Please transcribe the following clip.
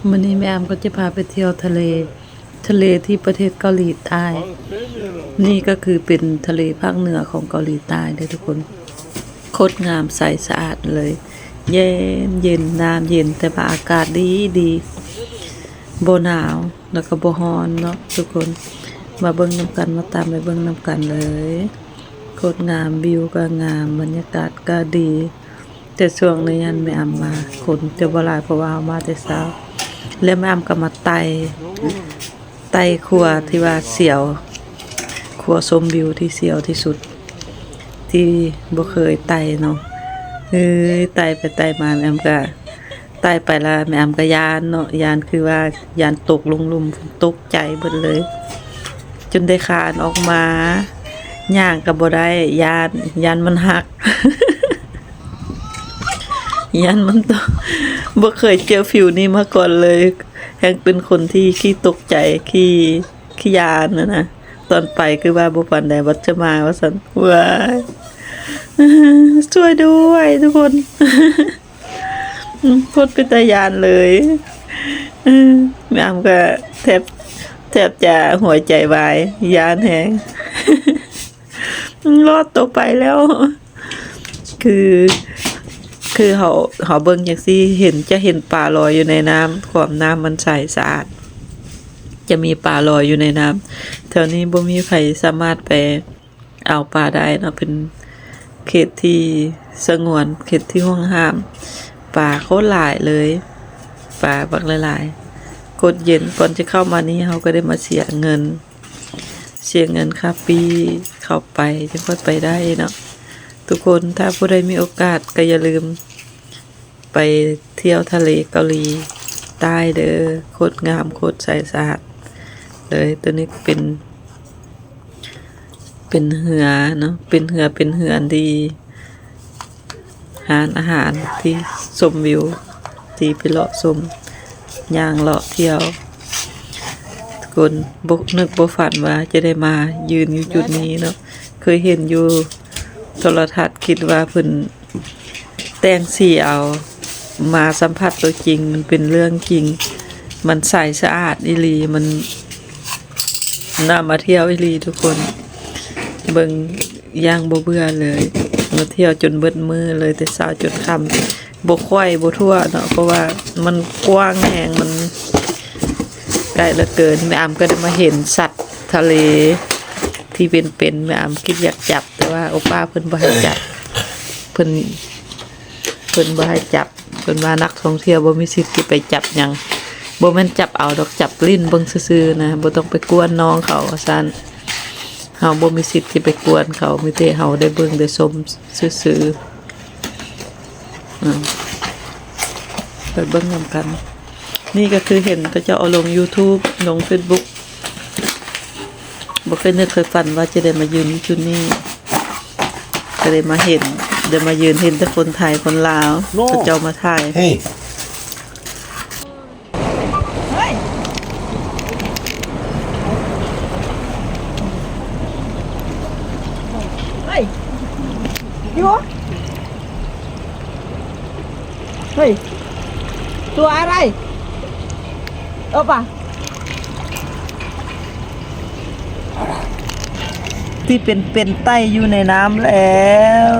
ມື້ນີ້ແມ່ອຳກໍຈະພາໄປທ່ຽວທະເລ ທະເລທີ່ປະເທດເກົາຫຼີໃຕ້. ນີ້ກໍຄືເປັນທະເລພາກເໜືອຂອງເກົາຫຼີໃຕ້ເດີ້ທຸກຄົນ. ໂຄດງາມ ໃສສະອາດເລີຍ ເຢັນໆ ນ້ຳເຢັນ ແຕ່ວ່າອາກາດດີໆ ບໍ່ໜາວ ແລ້ວກໍບໍ່ຮ້ອນເນາະທຸກຄົນ. ມາເບິ່ງນຳກັນ ມາຕາມໄປເບິ່ງນຳກັນເລີຍ. ໂຄດງາມ ວິວກໍງາມ ບັນຍາກາດກໍດີ. ແຕ່ຊ່ວງນີ້ຫັ້ນແມ່ອຳວ່າຄົນຈະບໍ່ຫຼາຍ ເພາະວ່າເຮົາມາແຕ່ເຊົ້າ ແລ້ວແມ່ອຳກໍມາໄຕ່ ໄຕ່ຂົວທີ່ວ່າສຽວ ຂົວຊົມວິວທີ່ສຽວທີ່ສຸດ ທີ່ບໍ່ເຄີຍໄຕ່ເນາະ. ເອີຍ ໄຕ່ໄປໄຕ່ມາ ແມ່ອຳກໍໄຕ່ໄປລະ ແມ່ອຳກໍຢ້ານເນາະ ຢ້ານ ຄືວ່າຢ້ານຕົກລົງຫຼຸມ ຕົກໃຈເບິດເລີຍ ຈົນໄດ້ຄານອອກມາ ຍ່າງກໍບໍ່ໄດ້ ຢ້ານ ຢ້ານມັນຫັກ. ຢ້ານມັນຕົກ ບໍ່ເຄີຍເຈີຟີວນີ້ມາກ່ອນເລີຍ ແຮ່ງເປັນຄົນທີ່ຂີ້ຕົກໃຈ ຂີ້ ຂີ້ຢ້ານຫັ້ນນະ. ຕອນໄປຄືວ່າບໍ່ປານໃດ ບັດຈະມາວ່າຊັ້ນ ວ້າຍ ຊ່ວຍດ້ວຍທຸກຄົນ ໂຄດເປັນຕາຢ້ານເລີຍ. ແມ່ອຳກໍແທບ ແທບຈະຫົວໃຈວາຍ ຢ້ານແຮງ. ລອດຕົວໄປແລ້ວ ຄື ຄືເຮົາ ເຮົາເບິ່ງຈັ່ງຊີ້ ເຫັນ ຈະເຫັນປາລອຍຢູ່ໃນນ້ຳ ຄວາມນ້ຳມັນໃສສະອາດ ຈະມີປາລອຍຢູ່ໃນນ້ຳ. ແຖວນີ້ບໍ່ມີໃຜສາມາດໄປເອົາປາໄດ້ເນາະ ເປັນເຂດທີ່ສະຫງວນ ເຂດທີ່ຫວງຫ້າມ. ປາໂຄດຫຼາຍເລີຍ ປາບັກຫຼາຍໆ ໂຄດເຢັນ. ກ່ອນຈະເຂົ້າມານີ້ ເຮົາກໍໄດ້ມາເສຍເງິນ ເສຍເງິນຄ່າປີ້ເຂົ້າໄປ ຈັ່ງຄ່ອຍໄປໄດ້ເນາະທຸກຄົນ. ຖ້າຜູ້ໃດມີໂອກາດກໍຢ່າລືມໄປທ່ຽວທະເລເກົາຫຼີໃຕ້ເດີ້ ໂຄດງາມ ໂຄດໃສສະອາດເລີຍ. ໂຕນີ້ເປັນ ເປັນເຮືອເນາະ ເປັນເຮືອ ເປັນເຮືອອັນດີ ຮ້ານອາຫານທີ່ຊົມວິວ ທີ່ໄປເລາະຊົມ ຍ່າງເລາະທ່ຽວ. ຄົນບໍ່ນຶກບໍ່ຝັນວ່າຈະໄດ້ມາຢືນຢູ່ຈຸດນີ້ເນາະ ເຄີຍເຫັນຢູ່ໂທລະທັດ ຄິດວ່າເພິ່ນແຕ່ງສີເອົາ ມາສຳຜັດຕົວຈິງ ມັນເປັນເລື່ອງຈິງ ມັນໃສສະອາດອີ່ຫຼີ ມັນ ໜ້າມາທ່ຽວອີ່ຫຼີທຸກຄົນ ເບິ່ງຢ່າງບໍ່ເບື່ອເລີຍ ມາທ່ຽວຈົນເບິດມື້ເລີຍ ແຕ່ເຊົ້າຈົນຄ່ຳ ບໍ່ຄ່ອຍ ບໍ່ທົ່ວເນາະ ເພາະວ່າມັນກວ້າງແຮງ ມັນໃກ້ເຫຼືອເກີນ. ແມ່ອຳກໍໄດ້ມາເຫັນສັດທະເລທີ່ເປັນໆ ແມ່ອຳຄິດຢາກຈັບ ແຕ່ວ່າໂອປ້າເພິ່ນບໍ່ໃຫ້ຈັບ ເພິ່ນ ເພິ່ນບໍ່ໃຫ້ຈັບ. ເພິ່ນວ່ານັກທ່ອງທ່ຽວບໍ່ມີສິດທີ່ໄປຈັບຫຍັງ ບໍ່ແມ່ນຈັບເອົາດອກ ຈັບຫຼິ້ນເບິ່ງຊື່ໆນະ ບໍ່ຕ້ອງໄປກວນນ້ອງເຂົາວ່າຊັ້ນ. ເຮົາບໍ່ມີສິດທີ່ໄປກວນເຂົາ ມີແຕ່ເຮົາໄດ້ເບິ່ງໄດ້ຊົມຊື່ໆ. ອາ ໄປເບິ່ງນຳກັນ. ນີ້ກໍຄືເຫັນເຂົາເຈົ້າເອົາລົງຢູທູບ ລົງເຟສບຸກ ບໍ່ເຄີຍນຶກເຄີຍຝັນວ່າຈະໄດ້ມາຢືນຢູ່ຈຸດນີ້ ກໍໄດ້ມາເຫັນ ໄດ້ມາຢືນເຫັນແຕ່ຄົນໄທຄົນລາວ ເຂົາເຈົ້າມາຖ່າຍ. ເຮີ້ຍ ຕົວອະໄລ? ເອີປະ ທີ່ເປັນໆ ໄຕ່ຢູ່ໃນນ້ຳແລ້ວ.